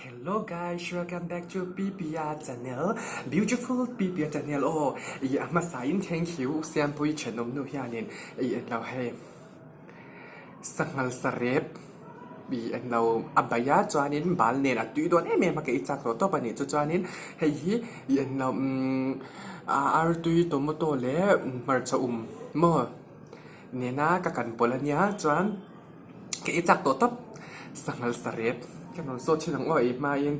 Hello guys, welcome back to Pipia channel. Beautiful Pipia channel aw. I a hmasa in thank you Siampui thenawm nu hianin i en lo hei. Sanghal sarep i en lo a bai a chuanin bal nen a tui dawn em em a ka i chak tawh tawp a nih chu chuanin hei hi i en lo umm artui tomato leh hmarcha um maw nena ka kan pawlh a nia chuan ka i chak tawh tawp sanghal sarep ka rawn saw thin ang aw ei hmain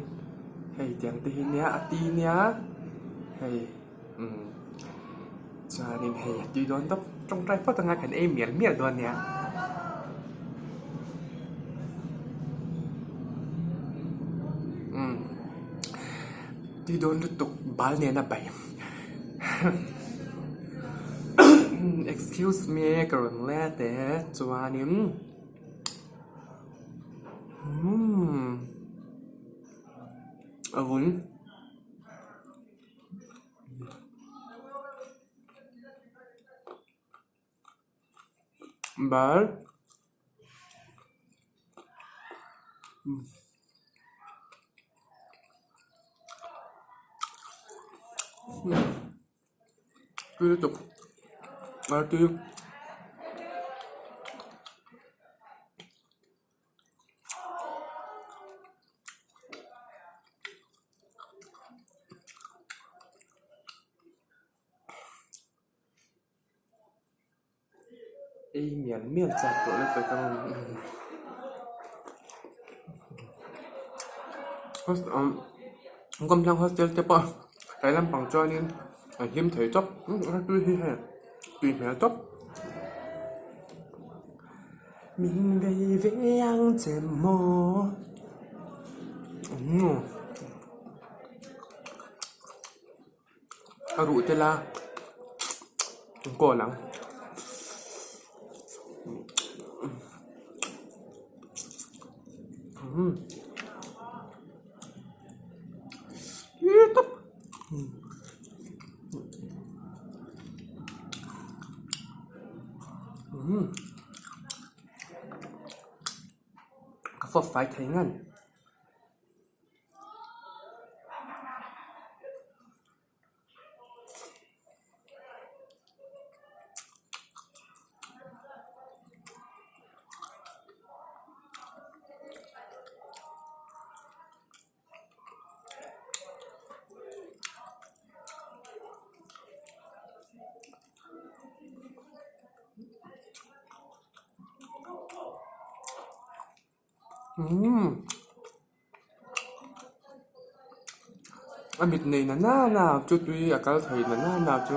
hei tiang te hi nia a ti nia hei. Umm chuanin hei a tui dawn tawp tawngtai phawt anga kan ei mial mial dawn nia. Umm tui dawn lutuk bal nena bai excuse me ka rawn let e chuanin umm a vun. Bal tui lutuk artui. Ei mial mial chak tawh lutuk a kawmthlang hostel te pawh tlai lampang chuanin an hlim thei tawp tui hi hei tui hmel tawp. Min bei ve ang che maw A ruh tel a an kawl ang. Ka fawp fai thei ngan. Umm a mit nei na na chu tui a kal thei na na chu.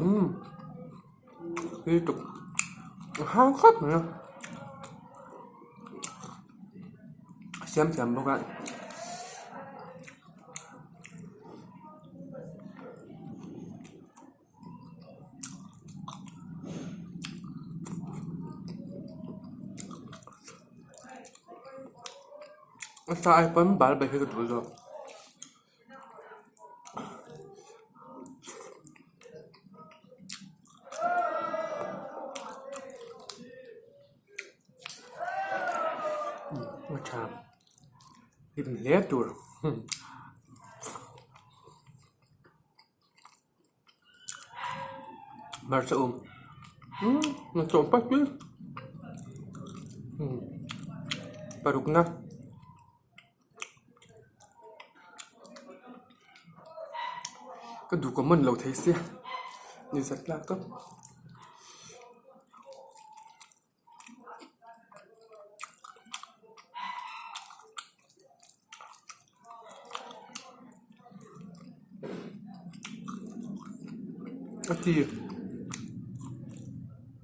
Umm lutuk a hang khawp mai a a siam thiam bawk a. A sa ai pawn bal ber hi ka duh zawk. A tha hlim hle tur. Hmarcha um umm a tawh pat mai umm paruk na ka duh common lo thei sia ni zat tlak tawp. A ti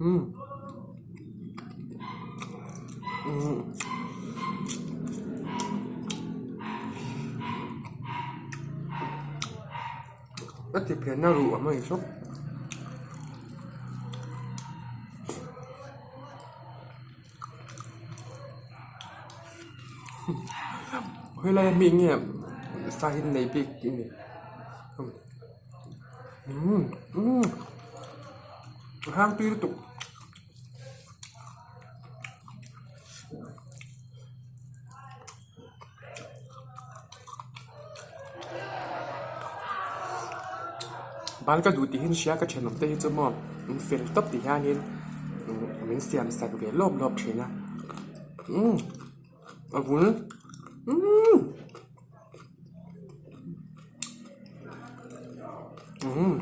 umm umm a ti phian a ruh a hmang sawk. Helai a mi nge sa hi nei bik a ni umm umm a hang tui lutuk. Bal ka duh tih hi an hria ka thenawm te hi chu maw an fel tawp ti hianin min siam sak ve lawp lawp thin a umm a vul umm umm.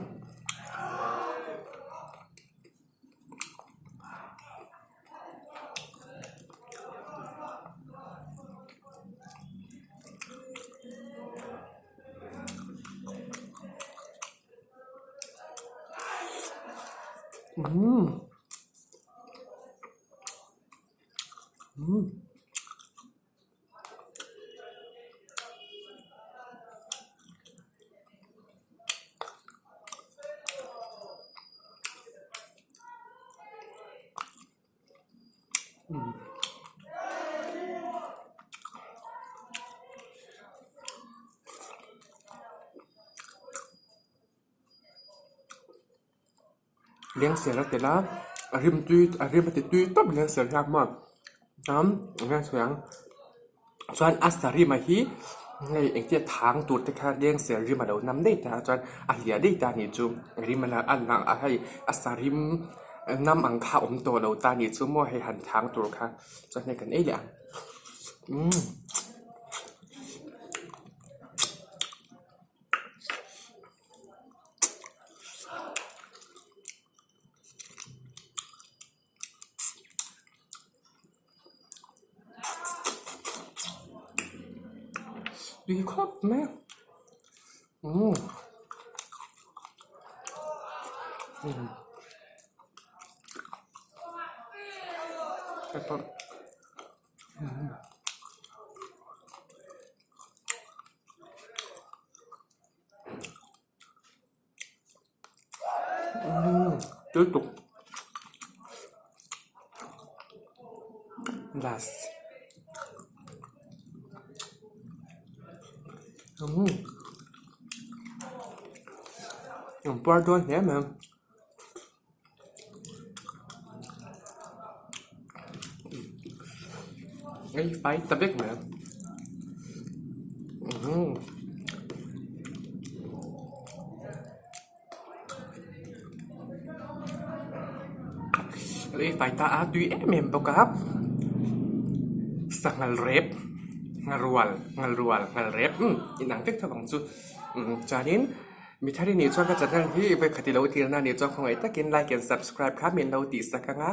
Umm umm. Lengser a tel a a rim tui a rim a ti tui tawp lengser hian maw chuan eng nge sawi ang chuan a sarima hi hei engtia thang tur te kha lengser rim a lo nam daih ta chuan a hliah daih ta a nih chu a rim a lang a hei a sarim nam ang kha a awm tawh lo ta a nih chu maw hei han thang tur kha chuan hei kan ei leh ang umm. Tui khawp mai a umm Tui tuk last umm an puar dawn hle mai. Ei fai ta vek mai a umm ei fai ta a tui em em bawk a sanghal rep ngharual nghalrual nghal rep umm inang vek tho ang chu umm chuanin. Mi thar i nih chuan ka channel hi vawikhat i lo tirna a nih chuan khawngaih takin like and subscribe kha min lo tih sak ang a,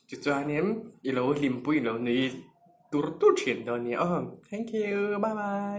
tichuanin i lo hlimpui i lo nui tur tur thin dawn nia aw. Thank you bye bye.